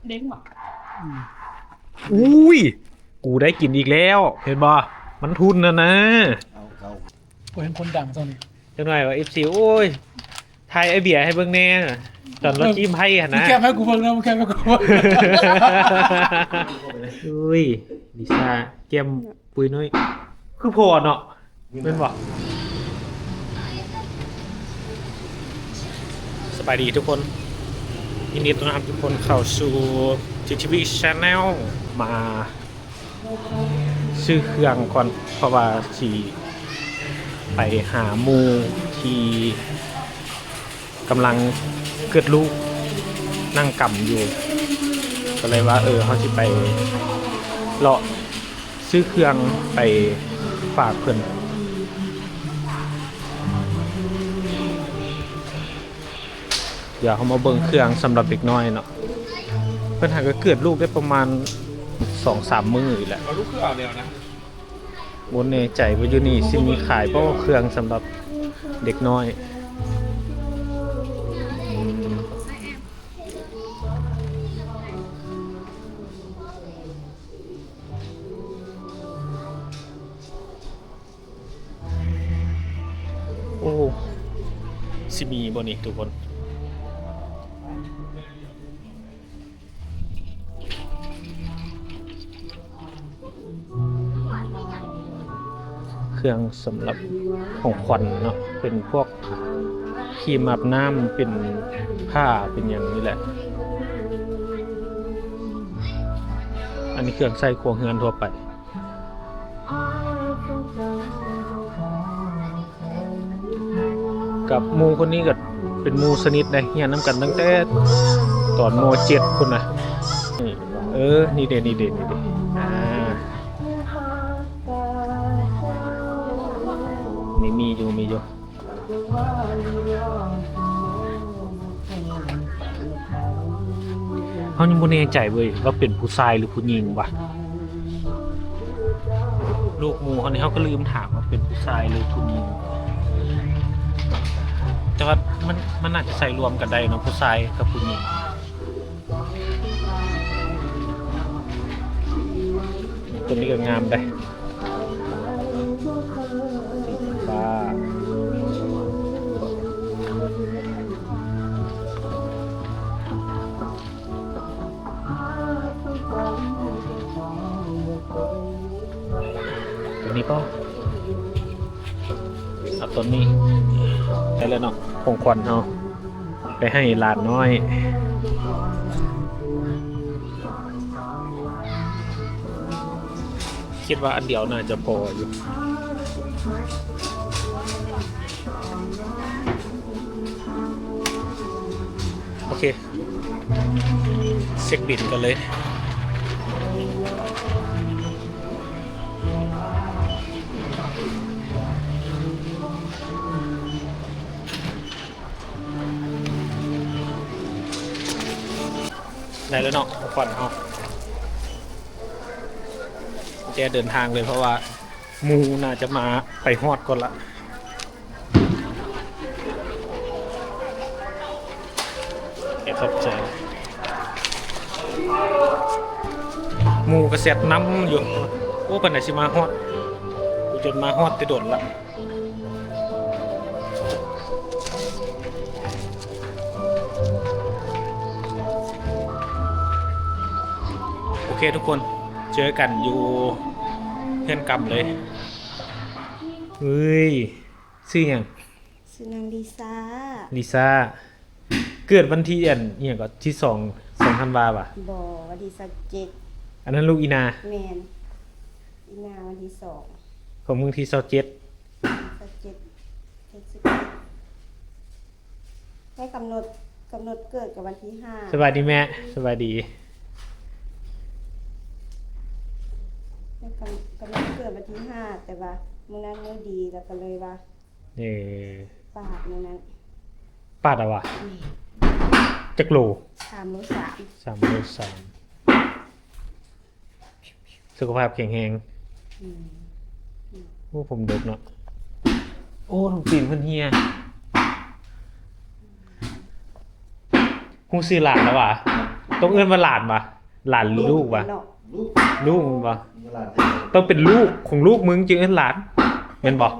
ເດ້ງບໍ່? ອືມ ອຸ້ຍ ກູໄດ້ກິນອີກແລ້ວ ເຫັນບໍ່? ມັນທຸ່ນຫັ້ນນະ. ເອົາ ເອົາ ບໍ່ເຫັນຄົນດັງຊ່ຳນີ້. ຈັກໜ້ອຍວ່າ ເອັຟຊີ ໂອ້ຍ ຖ່າຍໄອ້ເບຍໃຫ້ເບິ່ງແດ່ ຕອນລາວຈີ້ມໄພ້ຫັ້ນນະ. ເອີ ມຶງແຄບໃຫ້ກູເບິ່ງນະ ມຶງແຄບໃຫ້ກູເບິ່ງ. ອຸ້ຍ ລິຊາ ແກ້ມປຸຍໜ້ອຍ ຄືພໍ່ເນາະ ແມ່ນບໍ່? ສະບາຍດີທຸກຄົນ ຍິນດີຕ້ອນຮັບທຸກຄົນເຂົ້າສູ່ ທີ ທີ ວີ Channel ມາ ຊື້ເຄື່ອງກ່ອນ ເພາະວ່າຊິໄປຫາໝູ່ທີ່ກຳລັງເກີດລູກ ນັ່ງກຳຢູ່ ກໍເລີຍວ່າ ເອີ ເຮົາຊິໄປເລາະຊື້ເຄື່ອງໄປຝາກເພິ່ນ. ດຽວເຮົາມາເບິ່ງເຄື່ອງສຳລັບເດັກນ້ອຍເນາະ ເພິ່ນຫາກໍເກີດລູກໄດ້ປະມານສອງສາມມື້ນີ້ແຫຼະ. ເອົາລູກຄືເອົາແນວນະ ບໍ່ແນ່ໃຈວ່າຢູ່ນີ້ຊິມີຂາຍບໍ່ ເຄື່ອງສຳລັບເດັກນ້ອຍ. ໂອ້ ຊິມີບໍ່ນີ້ທຸກຄົນ? ເຄື່ອງສຳລັບຂອງຂວັນເນາະ ເປັນພວກຄຣີມອາບນ້ຳ ເປັນຜ້າ ເປັນຫຍັງນີ້ແຫຼະ. ອັນນີ້ເຄື່ອງໃຊ້ຄົວເຮືອນທົ່ວໄປ. ກັບໝູ່ຄົນນີ້ກໍເປັນໝູ່ສະໜິດເດ້ ຮຽນນຳກັນຕັ້ງແຕ່ຕອນ ມໍເຈັດ ພຸ້ນນະ. ເອີ ນີ້ເດ້ ນີ້ເດ້ ນີ້ເດ້ ອ່າ ນີ້ມີຢູ່ ມີຢູ່. ເຮົາຍັງບໍ່ແນ່ໃຈເວີຍວ່າເປັນຜູ້ຊາຍຫຼືຜູ້ຍິງວະ. ລູກໝູ່ເຮົານີ້ ເຮົາກໍລືມຖາມວ່າເປັນຜູ້ຊາຍຫຼືຜູ້ຍິງ ແຕ່ວ່າມັນ ມັນໜ້າຈະໃສ່ລວມກັນໄດ້ເນາະ ຜູ້ຊາຍກັບຜູ້ຍິງ. ຕົວນີ້ກໍງາມເດ້ ສີຟ້າ. ຕົວນີ້ບໍ່? ເອົາຕົວນີ້ໄດ້ແລ້ວເນາະ ຂອງຂວັນເຮົາ ໄປໃຫ້ຫຼານນ້ອຍ. ຄິດວ່າອັນດຽວໜ້າຈະພໍຢູ່. ໂອເຄ ເຊັກບິນກັນເລີຍ. ໄດ້ແລ້ວເນາະ ຂອງຂວັນເຮົາ ແຈເດີນທາງເລີຍ ເພາະວ່າໝູ່ໜ້າຈະມາ ໄປຮອດກ່ອນລະ. ເອີ ຂອບໃຈ. ໝູ່ກໍແຊັດນຳຢູ່. ໂອ້ ປານໃດຊິມາຮອດ? ກູຈົນມາຮອດແຕ່ດົນລະ. ໂອເຄທຸກຄົນ ເຈີກັນຢູ່ເຮືອນກຳເລີຍ. ເອີຍ ຊື່ຫຍັງ? ຊື່ນາງລິຊາ. ລິຊາ ເກີດວັນທີອັນ ອີ່ຫຍັງກໍ ທີສອງ ສອງທັນວາຫວາ? ບໍ່ ວັນທີຊາວເຈັດ. ອັນນັ້ນລູກອີ່ນາ? ແມ່ນ ອີ່ນາວັນທີສອງ ຂອງມຶງທີຊາວເຈັດ. ຊາວເຈັດ ເຈັດສິບເອັດ ໃຫ້ກຳນົດ ກຳນົດເກີດກັບວັນທີຫ້າ. ສະບາຍດີແມ່. ສະບາຍດີ. ໃຫ້ກຳ ກຳນົດເກີດວັນທີຫ້າ ແຕ່ວ່າມື້ນັ້ນມື້ດີ ແລ້ວກໍເລີຍວ່າ ເອີ ປາດມື້ນັ້ນ ປາດເອົາຫວາ? ແມ່ນ. ຈັກໂລ? ສາມໂລສາມ. ສາມໂລສາມ. ສຸຂະພາບແຂງແຮງ. ອືມ ໂອ້ ຜົມດົກເນາະ. ໂອ້ ທາງຕີນເພິ່ນເຫ່ຍ. ຮູ້ຊື່ຫຼານແລ້ວຫວາ? ຕ້ອງເອີ້ນວ່າຫຼານຫວາ? ຫຼານຫຼືລູກຫວາ? ລູກ ລູກແມ່ນບໍ່? ຫຼານ ຕ້ອງເປັນລູກຂອງລູກມຶງຈຶ່ງເອີ້ນຫຼານ ແມ່ນບໍ່?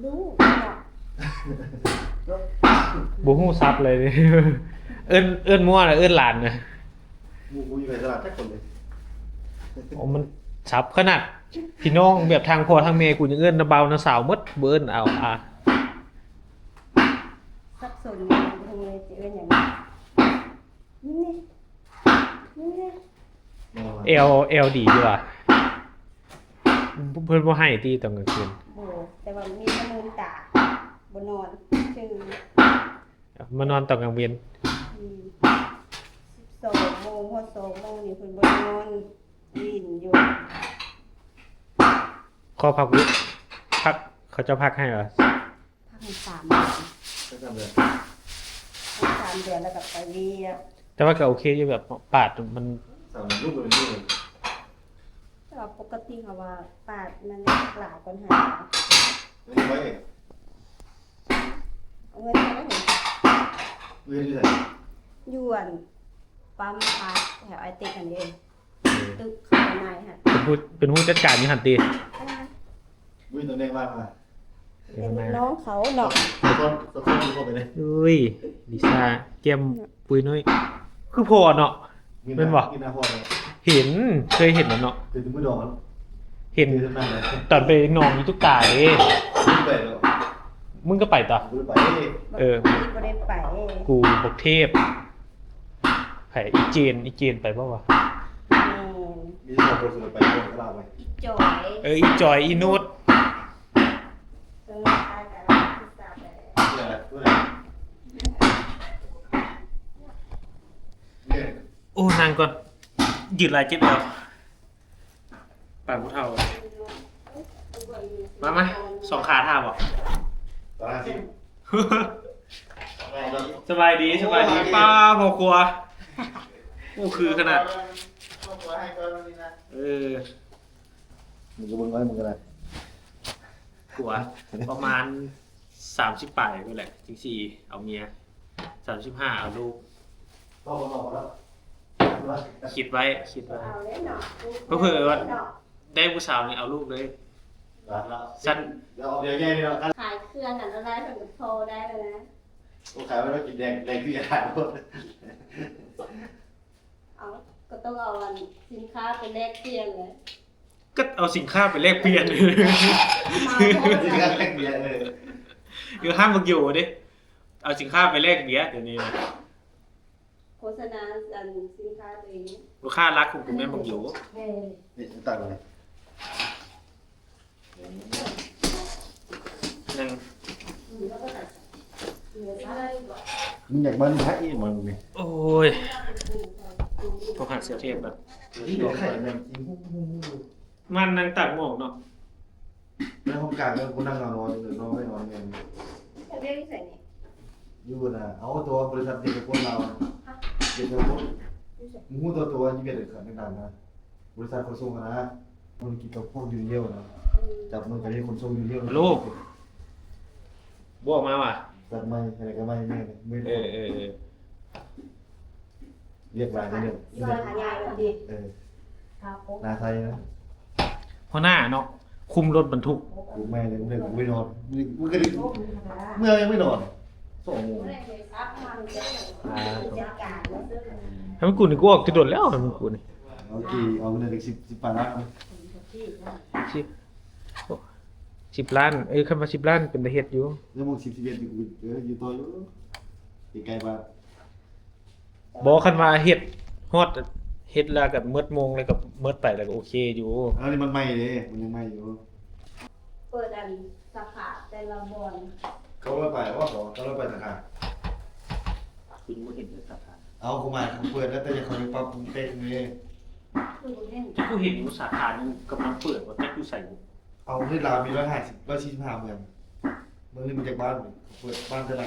ລູກ ບໍ່ຮູ້ສັບເລີຍ. ເອີ້ນ ເອີ້ນມົ້ວນະ ເອີ້ນຫຼານນະ. ບໍ່ ບໍ່ມີໃຜສະຫຼາດຈັກຄົນເລີຍ. ໂອ້ ມັນສັບຂະໜາດ ພີ່ນ້ອງແບບທາງພໍ່ທາງແມ່ກູຍັງເອີ້ນນະບ່າວນະສາວໝົດ ບໍ່ເອີ້ນອາວອາ. ສັບສົນຢູ່ ບໍ່ຮູ້ເລີຍຊິເອີ້ນຫຍັງ. ນີ້ ນີ້ ແອວ ແອວດີຢູ່ຫວາ? ເພິ່ນບໍ່ໃຫ້ຕິຕອນກາງຄືນ? ບໍ່ ແຕ່ວ່າມີແຕ່ມືນຕາ ບໍ່ນອນຊື່. ມານອນຕອນກາງເວັນ. ອືມ ສິບສອງໂມງ ຮອດສອງໂມງນີ້ເພິ່ນບໍ່ນອນ ຫຼິ້ນຢູ່. ຂໍພັກ ພັກ ເຂົາເຈົ້າພັກໃຫ້ຫວາ? ພັກໃຫ້ສາມເດືອນ. ພັກສາມເດືອນ ພັກສາມເດືອນແລ້ວກໍໄປວຽກ. ແຕ່ວ່າກໍໂອເຄຢູ່ ແບບປາດມັນ ສາມເດືອນລູກເປັນລູກ. ແຕ່ວ່າປົກກະຕິເຮົາວ່າປາດມັນຫຼາຍກວ່າຫາ. ເອົາເງິນໃຫ້ໄດ້. ເງິນຢູ່ໃສ? ຢູ່ອັນປ້ຳພາສແຖວໄອເຕັກຫັ້ນເດ້. ເອີ ຕຶກຂ້າງໃນຫັ້ນ. ເປັນຜູ້ ເປັນຜູ້ຈັດການຢູ່ຫັ້ນຕິ? ເອີ ບໍ່ມີຕຳແໜ່ງວ່າງຫວາ? ເປັນລູກນ້ອງເຂົາເນາະ. ສະຄອນ ສະຄອນຢູ່ບໍ່ໄປເດ້. ອຸ້ຍ ລິຊາ ແກ້ມປຸຍໜ້ອຍ ຄືພໍ່ເນາະ. ແມ່ນບໍ່? ເຫັນ ເຄີຍເຫັນແລ້ວເນາະ. ເຫັນແຕ່ມື້ດອງ. ເຫັນຕອນໄປໜອງອີຕຸກຕາເດ້. ບໍ່ໄດ້ໄປດອກ. ມຶງກໍໄປຕະ? ບໍ່ໄດ້ໄປ. ເອີ ບໍ່ໄດ້ໄປ. ກູບັກເທບ. ໃຜ? ອີເຈນ ອີເຈນໄປບໍ່ວະ? ແມ່ນ. ມີແຕ່ຄົນໄປບໍ່ໄດ້ໄປ. ອີຈອຍ. ເອີ ອີຈອຍ ອີນຸດ. ໂອ້ ນັ່ງກ່ອນ ຢືນຫຼາຍເຈັບແອວ. ປານຜູ້ເຖົ້າ. ມາ ມາ ສອງຂາຖ້າບໍ່? ສະບາຍດີ ສະບາຍດີ. ປ້າ ພໍ່ຄົວ. ໂອ້ ຄືຂະໜາດ. ເອີ ມຶງກໍເບິ່ງໄວ້ ມຶງກໍໄດ້. ຜົວປະມານສາມສິບປາຍພຸ້ນແຫຼະ ຈຶ່ງຊິເອົາເມຍ. ສາມສິບຫ້າເອົາລູກ. ຄິດໄວ້ ຄິດໄວ້. ເຜີໆວ່າໄດ້ຜູ້ສາວນີ້ເອົາລູກເລີຍ. ຊັ້ນ ຂາຍເຄື່ອງຫັ້ນລາຍເພິ່ນກໍພໍໄດ້ແລ້ວນະ. ໂອ້ ຂາຍໄວ້ແລ້ວກິນແດງ ແດງຄືຢາກຂາຍ. ເອົ້າ ກໍຕ້ອງເອົາອັນສິນຄ້າໄປແລກປ່ຽນແຫຼະ. ກໍເອົາສິນຄ້າໄປແລກປ່ຽນ. ສິນຄ້າແລກປ່ຽນ ເອີ ຢູ່ຮ້ານບັກໂຢເດ້ ເອົາສິນຄ້າໄປແລກເບຍ. ດຽວນີ້ນະ ໂຄສະນາອັນສິນຄ້າຕົວເອງ. ລູກຄ້າຫຼັກຂອງກູແມ່ນບັກໂຢ. ເອີ ນີ້ ຕັກເລີຍ. ມຶງຢາກມານຳໃຜອີກມັນນີ້? ໂອ້ຍ ໂທຫາສຽວເທບນະ. ມັນນັ່ງຕາກໝອກເນາະ. ໃນຫ້ອງກາງເນາະ ກູນັ່ງເອົານອນ ນອນໄວ້ນອນແມ່ນ. ເຮັດວຽກຢູ່ໃສນີ້? ຢູ່ນະ ເອົາ ຕົວບໍລິສັດເອກະຊົນລາວ ເຮັດແຖວພຸ້ນ. ຮູ້ຕົວ ຕົວຢູ່ຫວຽດນາມນະ. ບໍລິສັດຂົນສົ່ງຫັ້ນນະ ມັນກິນກັບພວກຢູນິເນວນະ. ອືມ ຈັບມືກັນເຮັດຂົນສົ່ງຢູນິເນວ. ຮັລໂຫຼ ບໍ່ອອກມາຫວາ? ຈັດໃໝ່ ໃຫ້ໄດ້ກໍໃໝ່ແມ່ນ. ເອີ ເອີ ເອີ ວຽກຫຼາຍກວ່າເດີມ. ຊອຍຂະຫຍາຍມັນຕິ. ເອີ ໜ້າໃສນະ. ຫົວໜ້າເນາະ ຄຸມລົດບັນທຸກ. ກູແມ່ນເລີຍ ກູໄປນອນ ມຶງກໍໄດ້ ເມື່ອຍຍັງໄປນອນສອງໂມງ. ອ່າ ໃຫ້ມັນກູນີ້ ກູອອກແຕ່ດົນແລ້ວ ໃຫ້ມັນກູນີ້. ໂອເຄ ເອົາເງິນອີກສິບ ສິບປາຍລ້ານ. ສິບ ໂອ້ ສິບລ້ານ. ເອີ ຄັນວ່າສິບລ້ານເປັນຕາເຮັດຢູ່. ຍັງບໍ່ສິບ ສິບເອັດຢູ່ ເອີ ຢູ່ຕໍ່ຢູ່ ໃກ້ໆບ້ານ. ບໍ່ ຄັນວ່າເຮັດຮອດ ເຮັດແລ້ວກໍໝົດໂມງ ແລ້ວກໍໝົດໄປ ແລ້ວກໍໂອເຄຢູ່. ອັນນີ້ມັນໃໝ່ເດ້ ມັນຍັງໃໝ່ຢູ່. ເປີດອັນສາຂາແຕ່ລະບ່ອນ. ເຂົາໄປບໍ່? ເຂົາໄປສາຂາ. ຄືຍັງບໍ່ເຫັນເລີຍສາຂາ. ເອົາ ເຂົາມາ ເຂົາເປີດແລ້ວ ແຕ່ເຂົາຍັງປັບປຸງແຕ່ງເດ້. ຄືບໍ່ເຫັນ. ກູເຫັນຢູ່ສາຂາໜຶ່ງກຳລັງເປີດ ວ່າຈັກຢູ່ໃສ. ເອົາ ປະເທດລາວມີຮ້ອຍຫ້າສິບ ຮ້ອຍສີ່ສິບຫ້າເມືອງ. ເມືອງນີ້ມີຈັກບ້ານ? ເປີດບ້ານເທົ່າໃດ?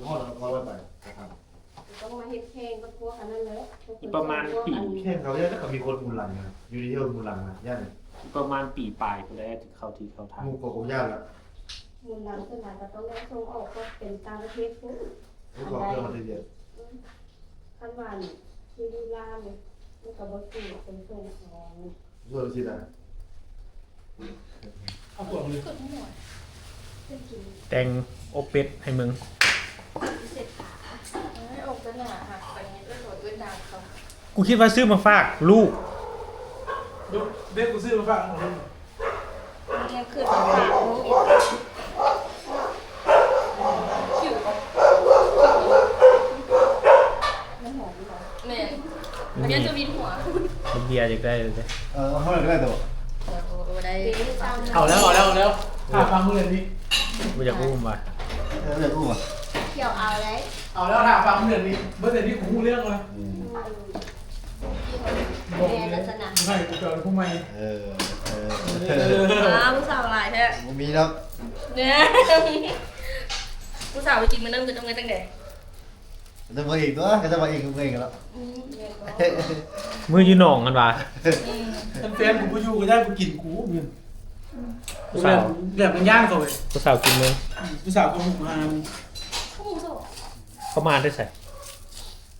ຮອດແລ້ວກໍຮ້ອຍປາຍສາຂາ. ຕ້ອງມາເຮັດແຂ່ງກັບພວກອັນນັ້ນເລີຍ. ອີກປະມານປີ ແຂ່ງເຂົາ ຢ້ານເຂົາມີຄົນໝູນຫຼັງນະ ຢູ່ໃນເທື່ອໝູນຫຼັງນະ ຢ້ານ. ອີກປະມານປີປາຍພຸ້ນແຫຼະ ເຂົ້າທີ່ເຂົ້າທາງ. ໝູ່ກໍຄົງຢ້ານລະ ໝູນຫຼັງສ່ວນຫຼາຍກໍຕ້ອງໄດ້ສົ່ງອອກ ກໍເປັນຕ່າງປະເທດພຸ້ນ. ໂອ້ ເຂົາເຄື່ອງມາແຕ່ວຽດ. ອືມ. ຄັນວ່ານີ້ ທີ່ລີລານີ້ ມັນກໍບໍ່ຄືເປັນເພິ່ນຂອງ ເອີ ຊິນະ ເອົາພວກນີ້ ແຕ່ງອົບເປັດໃຫ້ເບິ່ງ. ເອີ ອອກຈາກໜ້າຫາກໄປ ເອີ້ນເຂົາເອີ້ນນາງເຂົາ. ກູຄິດວ່າຊື້ມາຝາກລູກ. ເດ້ ກູຊື້ມາຝາກລູກ. ແມ່ນ ມັນຍັງຈະວິນຫົວ. ບັກເບຍຢາກໄດ້ເລີຍເດ້. ເອີ ເອົາເທົ່າໃດກໍໄດ້ຕົວະ. ເອີ ບໍ່ໄດ້. ເອົາແລ້ວ ເອົາແລ້ວ ເອົາແລ້ວ. ຖ້າຟັງມື້ນີ້ ບໍ່ຢາກຮູ້ວ່າ ເອີ ບໍ່ຢາກຮູ້ວ່າ ກ່ຽວເອົາໄດ໋. ເອົາແລ້ວ ຖ້າຟັງມື້ນີ້ ເບິດເດືອນນີ້ ກູຮູ້ເລື່ອງແລ້ວ. ອືມ ແມ່ລັກສະນະ ໃຫ້ກູເຈົ້າຜູ້ໃໝ່. ເອີ ເອີ ເອີ ອ້າວ ຜູ້ສາວຫຼາຍແທ້. ບໍ່ມີດອກ ຜູ້ສາວໄປກິນມື້ນັ້ນຄືຕ້ອງໄດ້ຈັ່ງໃດ? ເຂົາເຈົ້າເວົ້າເອງຕົວະ ເຂົາເຈົ້າເວົ້າເອງກັບເຂົາເອງແລ້ວ. ອືມ ມື້ຢູ່ໜອງຫັ້ນຫວາ? ອືມ ຄັນແຟນກູບໍ່ຢູ່ກໍຢ້ານບໍ່ກິນກູ. ອືມ ຜູ້ສາວ ແບບມັນຢ້ານເຂົາເວີຍ. ຜູ້ສາວກິນມື້ ອືມ ຜູ້ສາວເຂົາຫຸກມາ ເຂົາມາແຕ່ໃສ?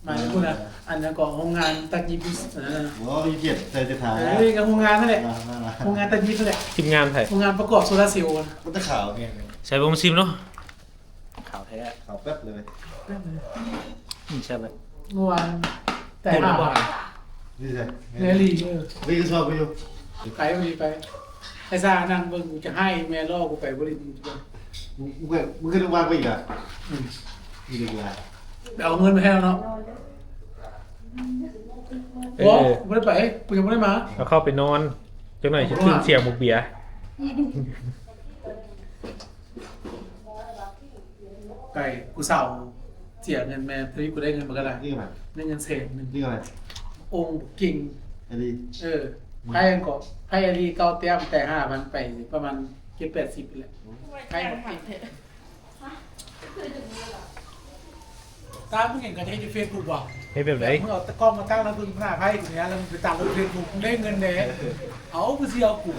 ມາຈາກພຸ້ນນະ ອັນນັ້ນກໍໂຮງງານຕັດເຢັບ ອັນນັ້ນນະ. ໂອ້ຍ ກຽດໃສ່ແຕ່ຂາ. ເອີ ກໍໂຮງງານນັ້ນແຫຼະ ມາໆໆ ໂຮງງານຕັດເຢັບນັ້ນແຫຼະ. ທີມງານໃຜ? ໂຮງງານປະກອບໂຊລາເຊວນະ. ມັນຕະຂາວແຮງ. ໃສ່ເບິ່ງ ຊິມເນາະ. ຂາວແທ້ ຂາວແປັດເລີຍ. ອືມ ແຊບເລີຍ. ເມື່ອວານ ແຕ່ຫາ ນີ້ໃສ? ແນລີ ເອີ ໄປຊອກໄປຢູ່. ໄປ ໄປ ໄປ ໄອ້ຊານັ່ງເບິ່ງ ກູຈະໃຫ້ແມ່ລໍ້ກູໄປບໍ່ໄດ້. ມຶງ ມຶງ ມຶງຂຶ້ນວາງໄປອີກລະ. ອືມ ອີກລະ ໄປເອົາເງິນມາໃຫ້ລາວເນາະ. ເອີ ບໍ່ ບໍ່ໄດ້ໄປ ກູຍັງບໍ່ໄດ້ມາ. ເອົາເຂົ້າໄປນອນ ຈັກໜ້ອຍຊິຕື່ນສຽງບັກເບຍ. ໄກ່ ກູເຊົາເສຍເງິນແມ່ ເທົ່າທີ່ກູໄດ້ເງິນມາກໍໄດ້. ນີ້ຫຍັງ? ໄດ້ເງິນແສນໜຶ່ງ. ນີ້ຫຍັງ? ອົງເກັ່ງ. ອາລີ. ເອີ ໄພ້ກໍ ໄພ້ອາລີ ເກົ້າແຕ້ມ ແຕ່ຫ້າພັນ ໄປປະມານເຈັດແປດສິບນີ້ແຫຼະ. ໄພ້ບັກເກັ່ງ. ຕາມມຶງເຫັນເຂົາເຮັດຢູ່ເຟສບຸກບໍ່? ເຮັດແບບໃດ? ມຶງເອົາກ້ອງມາຕັ້ງແລ້ວເບິ່ງໜ້າໄພ້ນີ້ ແລ້ວມຶງໄປຕາມລົງເຟສບຸກ ໄດ້ເງິນແດ່. ເອົາ ຄືຊິເອົາກູ.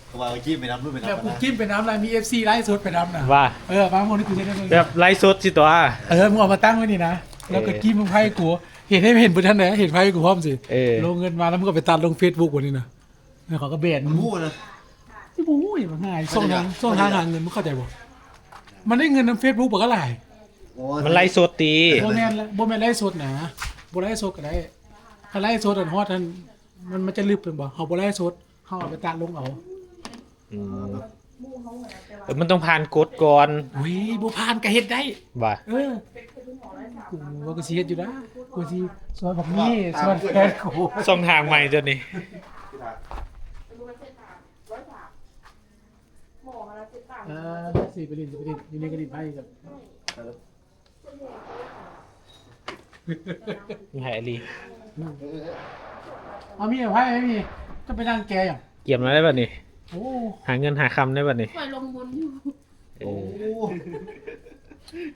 ເຂົາວ່າເອົາຈິ້ມໄປນຳ ລູກໄປນຳ ແບບກູຈິ້ມໄປນຳ ແລ້ວມີເອັຟຊີໄລຟ໌ສົດໄປນຳນະ. ວ່າ ເອີ ບາງມື້ນີ້ກູເຮັດໃຫ້ເບິ່ງ ແບບໄລຟ໌ສົດຊິຕົວະ. ເອີ ມຶງເອົາມາຕັ້ງໄວ້ນີ້ນະ ແລ້ວກໍຈິ້ມໄພ້ກູ. ເຮັດໃຫ້ເຫັນເບິດຫັ້ນແຫຼະ ເຫັນໄພ້ກູພ້ອມຊິ. ເອີ ລົງເງິນມາ ແລ້ວມຶງກໍໄປຕັດລົງເຟສບຸກບັດນີ້ນະ. ແລ້ວເຂົາກໍແບນ ມັນຮູ້ນະ. ຊິບໍ່ຮູ້ຫຍັງ ມັນງ່າຍ. ຊ່ອງທາງ ຊ່ອງທາງຫາເງິນ ມຶງເຂົ້າໃຈບໍ່? ມັນໄດ້ເງິນນຳເຟສບຸກບັກຫຼາຍ. ມັນໄລຟ໌ສົດຕິ. ບໍ່ແມ່ນ ບໍ່ແມ່ນໄລຟ໌ສົດນະ ບໍ່ໄລຟ໌ສົດກໍໄດ້. ຄັນໄລຟ໌ສົດອັນຮອດຫັ້ນ ມັນ ມັນຈະລຶບແມ່ນບໍ່? ເຮົາບໍ່ໄລຟ໌ສົດ ເຮົາເອົາໄປຕັດລົງເອົາ. ອືມ ເອີ ມັນຕ້ອງຜ່ານກົດກ່ອນ. ໂອ້ຍ ບໍ່ຜ່ານກໍເຮັດໄດ້. ວ່າ ເອີ ກູວ່າກູຊິເຮັດຢູ່ດາ ກູຊິຊ່ອຍບັກມີ ຊ່ອຍແຟນກູ. ຊ່ອງທາງໃໝ່ຕົວນີ້. ອ່າ ຊິໄປຫຼິ້ນ ຊິໄປຫຼິ້ນ ຢູ່ນີ້ກໍຫຼິ້ນໄພ້ກັນ. ໃຫ້ອາລີ. ເອົາມີດໃຫ້ມີດ ຈະໄປນັ່ງແກຫຍັງ? ກຽມແລ້ວໄດ໋ບັດນີ້. ໂອ້ ຫາເງິນຫາຄຳໄດ້ບັດນີ້. ຂ້ອຍລົງທຶນຢູ່. ເອີ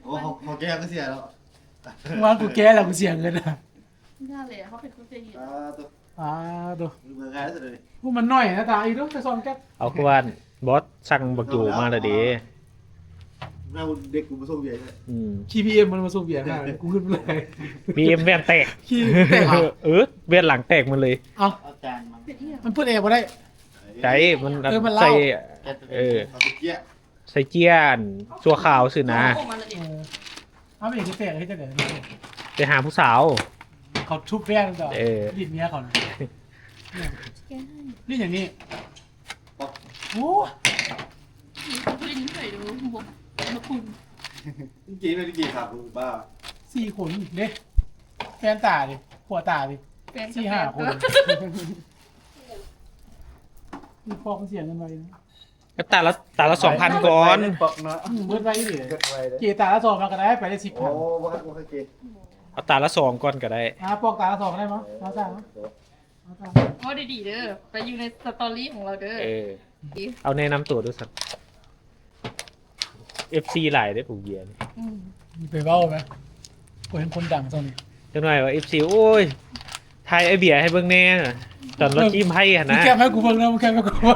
ໂອ້ ໂອ້ ເຂົາ ເຂົາແກກໍເສຍແລ້ວ. ວ່າກູແກແລ້ວກູເສຍເງິນນະ. ນັ້ນແຫຼະ ເຮົາເປັນຄົນໃຈເຢັນ. ອ່າ ໂຕ ອ່າ ໂຕ ເບິ່ງງ່າຍສຸດເລີຍ. ໂອ້ ມັນໜ້ອຍນະຕາ ອີກເດີ້ ແຕ່ສອງແກັບ. ເອົາ ຄືວ່າບອສສັ່ງບັກໂຈມາແລ້ວເດ້. ແລ້ວເດັກກູມາສົ່ງເບຍ. ອືມ ຂີ່ບີເອັມມັນມາສົ່ງເບຍຫາກູຂຶ້ນເລີຍ. ບີເອັມແວ່ນແຕກ. ຂີ່ແຕກຫວາ? ເອີ ແວ່ນຫຼັງແຕກໝົດເລີຍ. ເອົ້າ ມັນເປີດແອບໍ່ໄດ້. ໃສ່ ມັນ ເອີ ມັນເຫຼົ້າ ໃສ່ ເອີ ເອົາໄປເກຍ ໃສ່ເກຍອັນຊົ່ວຄາວຊື່ນະ. ເອີ ເອົາໄປເຮັດແປກເຮັດຈັ່ງໃດ? ໄປຫາຜູ້ສາວ. ເຂົາທຸບແວ່ນກໍ ເອີ ຫຼິ້ນເມຍເຂົານະ. ຫຼິ້ນຫຍັງນີ້? ໂອ້ ຫຼິ້ນໄປດູ ບໍ່ ບໍ່ຄຸນ. ເກມ ເກມຄັບ ບ້າ ສີ່ຄົນເດ້. ແຟນຕາເດ້ ຜົວຕາເດ້ ສີ່ຫ້າຄົນ. ມີພວກເສຍເງິນໄວນະ. ກໍຕາລະ ຕາລະສອງພັນກ່ອນ. ອືມ ເບິດໄວເດ. ເກຕາລະສອງມາກໍໄດ້ ໄປໄດ້ສິບພັນ. ໂອ້ ບໍ່ຄັກ ບໍ່ຄັກເກ. ເອົາຕາລະສອງກ່ອນກໍໄດ້. ອ່າ ປອກຕາລະສອງກໍໄດ້ມະ. ເອົາຕາ ເອົາຕາ ເວົ້າດີໆເດີ ໄປຢູ່ໃນສະຕໍຣີຂອງລາວເດີ. ເອີ ເອົາແນະນຳໂຕດູຊັ້ນ. ເອັຟຊີຫຼາຍເດ້ຜູ້ເບຍນີ້. ອືມ ໄປເວົ້າແມະ ບໍ່ເຫັນຄົນດັງຊ່ຳນີ້. ຈັກໜ້ອຍວ່າເອັຟຊີ ໂອ້ຍ ຖ່າຍໄອ້ເບຍໃຫ້ເບິ່ງແນ່ ຕອນລາວຈີ້ມໄພ້ຫັ້ນນະ. ເອີ ມຶງແຄບໃຫ້ກູເບິ່ງນະ ມຶງແຄບໃຫ້ກູເບິ່ງ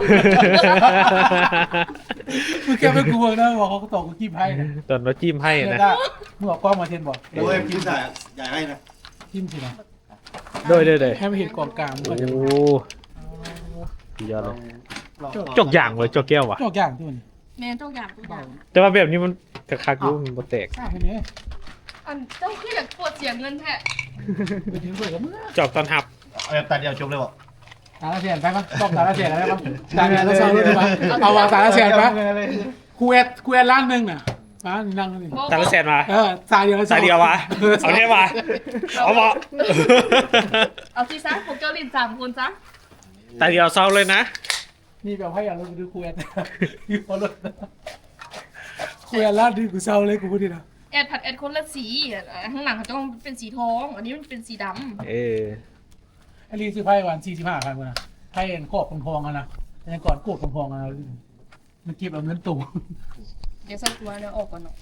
ມຶງແຄບໃຫ້ກູເບິ່ງນະ ວ່າເຂົາຕອນກູຈີ້ມໄພ້ນະ ຕອນລາວຈີ້ມໄພ້ນະ. ມຶງເອົາກ້ອງມາເຫັນບໍ່? ໂອ້ຍ ກິນສາຍຢາກໃຫ້ນະ. ກິນຊິນະ ໂດຍໆໆ ໃຫ້ມັນເຫັນກອງກາງ ໂອ້ ສຸດຍອດເລີຍ. ຈອກຢາງເວີຍ ຈອກແກ້ວຫວາ? ຈອກຢາງຕິມັນ ແມ່ນ ຈອກຢາງ ຈອກຢາງ. ແຕ່ວ່າແບບນີ້ມັນກະຄັກຢູ່ ມັນບໍ່ແຕກ. ອັນເຈົ້າຄືຢາກປວດເສຍເງິນແທ້? ຈອກຕອນຮັບ. ເອົາຕາດຽວຈົບເລີຍບໍ່? ຕາລະແສນໄປກ່ອນ ຕ້ອງຕາລະແສນໄປກ່ອນ ຕາລະແສນ ເອົາວ່າຕາລະແສນໄປ. ຄູແອດ ຄູແອດລ້ານໜຶ່ງນະ ມານັ່ງນີ້ ຕາລະແສນຫວາ? ເອີ ຕາດຽວ ຕາດຽວຫວາ? ເອົາແທ້ຫວາ? ເອົາບໍ່? ເອົາຊິຊະ ພວກເຈົ້າຫຼິ້ນສາມຄົນຊະ ຕາດຽວເຊົາເລີຍນະ. ນີ້ແບບໃຫ້ອາລົມໄປດູຄູແອດ ຢູ່ເອົາລົດ ຄູແອດລ້ານໜຶ່ງ ກູເຊົາເລີຍ ກູບໍ່ດີນະ. ແອດພັດແອດຄົນລະສີ ຂ້າງຫຼັງເຂົາເຈົ້າເປັນສີທອງ ອັນນີ້ມັນເປັນສີດຳ. ເອີ ອັນນີ້ຊື້ໄພ້ຫວານ ສີ່ສິບຫ້າພັນພຸ້ນນະ ໄພ້ອັນຂອບທອງໆຫັ້ນນະ ຍັງກ່ອນໂກດທອງໆຫັ້ນນະ ມັນເກັບເອົາເງິນໂຕ. ດຽວສັກຕົວແລ້ວອອກກ່ອນເນາະ.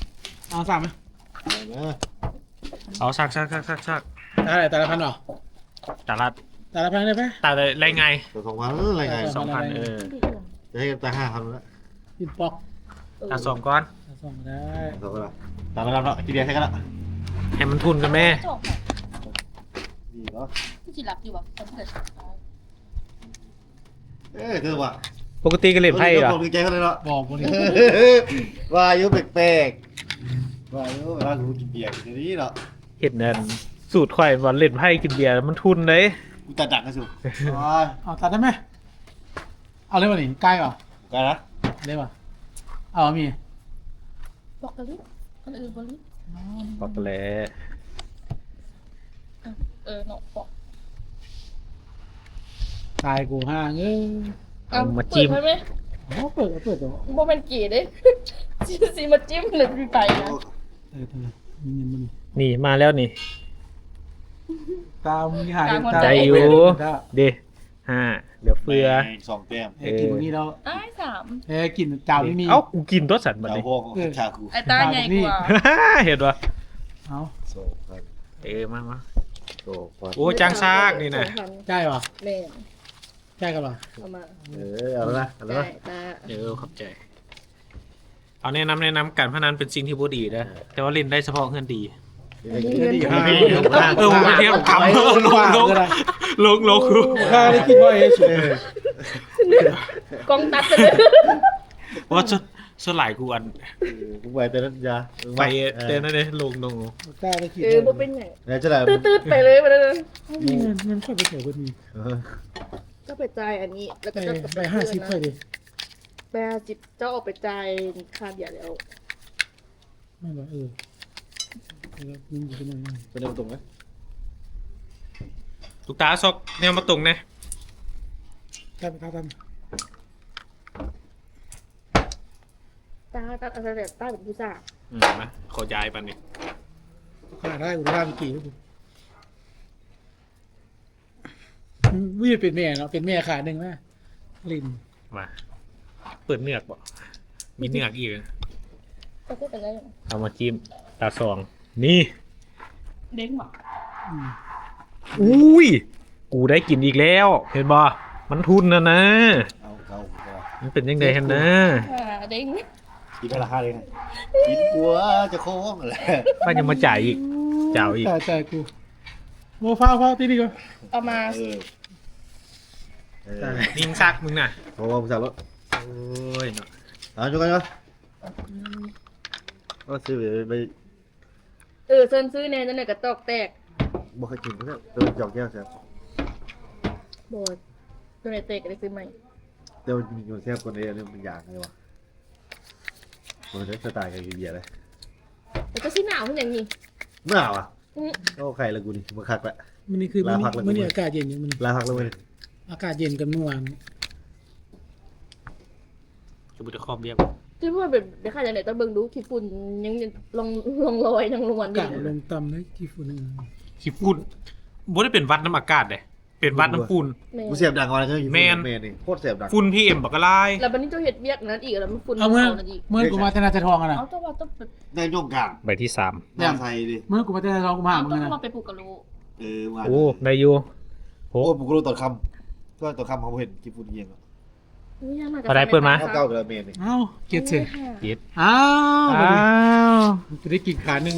ເອົາສາມ ເອົາ ຊັກໆໆໆ. ຕາລະ ຕາລະພັນເນາະ ຕາລະ ຕາລະພັນໄດ້ໄປ ຕາລະໄດ້ລາຍງ່າຍ ສອງພັນ ເອີ ລາຍງ່າຍ ສອງພັນ ເອີ ຈະໃຫ້ຕາຫ້າພັນລະ ກິນປອກ ຕາສອງກ່ອນ ຕາສອງກໍໄດ້ ສອງກໍໄດ້ ຕາລະນຳເນາະ ກິນເບຍໃສ່ກັນລະ ໃຫ້ມັນທຸ່ນກັນແມ້. ດີເນາະ ຄືຊິຫຼັບຢູ່ບໍ່? ເອີ ຄືວ່າ ປົກກະຕິກໍຫຼິ້ນໄພ້ຫວາ? ບໍ່ ບໍ່ຫຼິ້ນ ວ່າຢູ່ແປກໆ ວ່າຢູ່ເວລາກູກິນເບຍຢູ່ນີ້ເນາະ ເຫັນອັນສູດຂ້ອຍວ່າຫຼິ້ນໄພ້ກິນເບຍມັນທຸ່ນເດ້. ກູຕາດັງກະສູ ເອົາຕັດໄດ້ໄໝ? ເອົາເລີຍບໍ່ນີ້? ໄກບໍ່? ໄກນະ ເລີຍບໍ່? ເອົາມີ ປອກກະລິ ອັນອື່ນບໍ່ລິ ປອກກະແລ. ເອີເນາະ ປອກ ຕາຍກູຫ່າງເອີຍ. ເອົາມາຈິ້ມ ເປີດໃຫ້ແມ່. ໂອ້ ເປີດ ເປີດ ບໍ່ແມ່ນເກເດ້ ຊິ ຊິມາຈິ້ມແລ້ວຊິໄປນະ. ເອີ ນີ້ມາແລ້ວນີ້ ຕາມີຫາ ຕາ ໄດ້ຢູ່ເດ້. ຫ້າ ເຫຼືອເຟືອ ແມ່ນສອງແຕ້ມ ແພ້ກິນມື້ນີ້ແລ້ວ ອ້າຍ ສາມ ແພ້ກິນຈານນີ້. ເອົ້າ ກູກິນຕົວະສັນບັດນີ້ ເອີ ອ້າຍຕາໃຫຍ່ກວ່າ ເຫັນບໍ່? ເອົາ ເອີ ມາ ມາ ໂອ້ ຈ້າງຊາກນີ້ນະ ຈ່າຍບໍ່? ແມ່ນ ຈ່າຍກັນບໍ່? ເອົາມາ ເອີ ເອົາລະ ເອົາລະ ເອີ ຂອບໃຈ. ເອົາແນະນຳ ແນະນຳ ການພະນັນເປັນສິ່ງທີ່ບໍ່ດີເດີ ແຕ່ວ່າຫຼິ້ນໄດ້ສະເພາະເຮືອນດີ. ເອີ ເອີ ກຳລົງ ລົງ ລົງ ລົງ ຂ້າໄດ້ກິນບໍ່ເອງ ກອງຕັດ ເພາະວ່າສ່ວນ ສ່ວນຫຼາຍກູອັນ ເອີ ກູໄປແຕ່ນັ້ນຢາ ໄປແຕ່ນັ້ນເດ້ ລົງ ລົງ ເອີ ບໍ່ເປັນຫຍັງ ແລ້ວຈະໄດ້ ຕື້ດໆໄປເລີຍ ບາດນັ້ນ ເງິນ ເງິນຂ້ອຍໄປໃສເບິດນີ້? ເອີ ເຈົ້າໄປຈ່າຍອັນນີ້ ແລ້ວກໍເຈົ້າໄປ ໄປຫ້າສິບຂ້ອຍເດ້ ໄປຫ້າສິບ ເຈົ້າເອົາໄປຈ່າຍຄ່າເບຍແລ້ວ ແມ່ນບໍ່? ເອີ ເອີ ມັນຢູ່ທີ່ນັ້ນ ໄປເດີນຕົງເລີຍ ລູກຕາ ຊອກແນວມາຕົງແດ່ ຕາມ ຕາມ ຕາມ ຕາ ຕາ ຕາ ຕາເປັນຜູ້ສາວ ອືມ ມາ ຂໍຢາຍປານນີ້ ຂ້າໄດ້ ກູໄດ້ເມື່ອກີ້ ບໍ່ເປັນແມ່ເນາະ ເປັນແມ່ຂ້າໜຶ່ງນະ ຫຼິ້ນ ມາ ເປີດເໜືອກບໍ່? ມີເໜືອກອີກ ເອົາມາຈິ້ມ ຕາສອງ ນີ້ ເດ້ງບໍ່? ອືມ ອຸ້ຍ ກູໄດ້ກິນອີກແລ້ວ ເຫັນບໍ່? ມັນທຸ່ນຫັ້ນນະ ເອົາ ເອົາ ມັນເປັນຈັ່ງໃດຫັ້ນນະ? ເດ້ງ ກິນໄປລະຫ້າເດ້ງ ກິນກວ່າເຈົ້າຂອງຫັ້ນແຫຼະ ມັນຍັງມາຈ່າຍອີກ ຈ່າຍອີກ ຕາຍ ຕາຍກູ ບໍ່ ຟ້າວ ຟ້າວ ຕິດນີ້ກ່ອນ ເອົາມາ ເອີ ເອີ ຍິງຊັກມຶງນະ ບໍ່ ບໍ່ ບໍ່ຊັກໂລດ ໂອ້ຍເນາະ ເອົາ ຈຸກັນເນາະ ອືມ ວ່າຊື້ໄປ ໄປ ເອີ ເຊີນຊື້ແດ່ ຈັ່ງໃດກະຕອກແຕກ ບໍ່ເຄີຍກິນ ເອີ ຈອກແກ້ວແຊບ ບໍ່ ເຈົ້າໄດ້ແຕກກະໄດ້ຊື້ໃໝ່ ແຕ່ວ່າມັນແຊບກວ່າໃດ ອັນນີ້ມັນຢາກເລີຍວ່າ ບໍ່ໄດ້ສະໄຕການກິນເບຍເລີຍ ແລ້ວເຈົ້າຊິໜາວເຮັດຫຍັງນີ້ ໜາວອະ? ອືມ ໂອ້ ໄຄລະກູນີ້ ບໍ່ຄັກລະ ມື້ນີ້ຄື ມື້ນີ້ອາກາດເຢັນຢູ່ ມື້ນີ້ຫຼາຍພັກລະມື້ນີ້ ອາກາດເຢັນກວ່າມື້ວານ ຄືບໍ່ໄດ້ຄອບວຽກ ຄືວ່າແບບ ເດ ຄ່າຈັ່ງໃດ ຕ້ອງເບິ່ງດູ ຂີ້ຝຸ່ນຍັງ ຍັງລ່ອງ ລ່ອງລອຍ ຍັງລວນຢູ່ ກາດລົງຕ່ຳເລີຍ ຂີ້ຝຸ່ນ ຂີ້ຝຸ່ນ ບໍ່ໄດ້ເປັນຫວັດນຳອາກາດເດ້ ເປັນຫວັດນຳຝຸ່ນ ແມ່ນ ກູແສບດັງວ່າ ແມ່ນ ແມ່ນນີ້ ໂຄດແສບດັງ ຝຸ່ນ ພີເອັມ ບັກຫຼາຍ ແລ້ວບັດນີ້ເຈົ້າເຮັດວຽກນັ້ນອີກ ແລ້ວຝຸ່ນເຂົ້ານັ້ນອີກ ເອົາເມືອງ ເມືອງກູມາແຕ່ນາຈະທອງຫັ້ນນະ ເອົາ ເຈົ້າວ່າຕ້ອງໄດ້ຍ່ອງກາງ ໃບທີສາມ ໜ້າໃສເດ້ ເມືອງກູມາແຕ່ນາຈະທອງ ກູມາຫາ ເອົາ ມຶງ ຕ້ອງ ຫັ້ນນະ ມາໄປປູກກະໂລ ເອີ ໂອ້ ໄດ້ຢູ່ ໂອ້ ປູກກະໂລຕອນຄ່ຳ ຕອນຄ່ຳເຮົາບໍ່ເຫັນ ກິນຝຸ່ນອີ່ຫຍັງ ພໍໄດ້ເປີດມາ ເກົ້າ ເກົ້າ ເກົ້າ ເກົ້າ ເຈັດ ເຈັດ ອ້າວ ອ້າວ ຈະໄດ້ກິນຂາໜຶ່ງ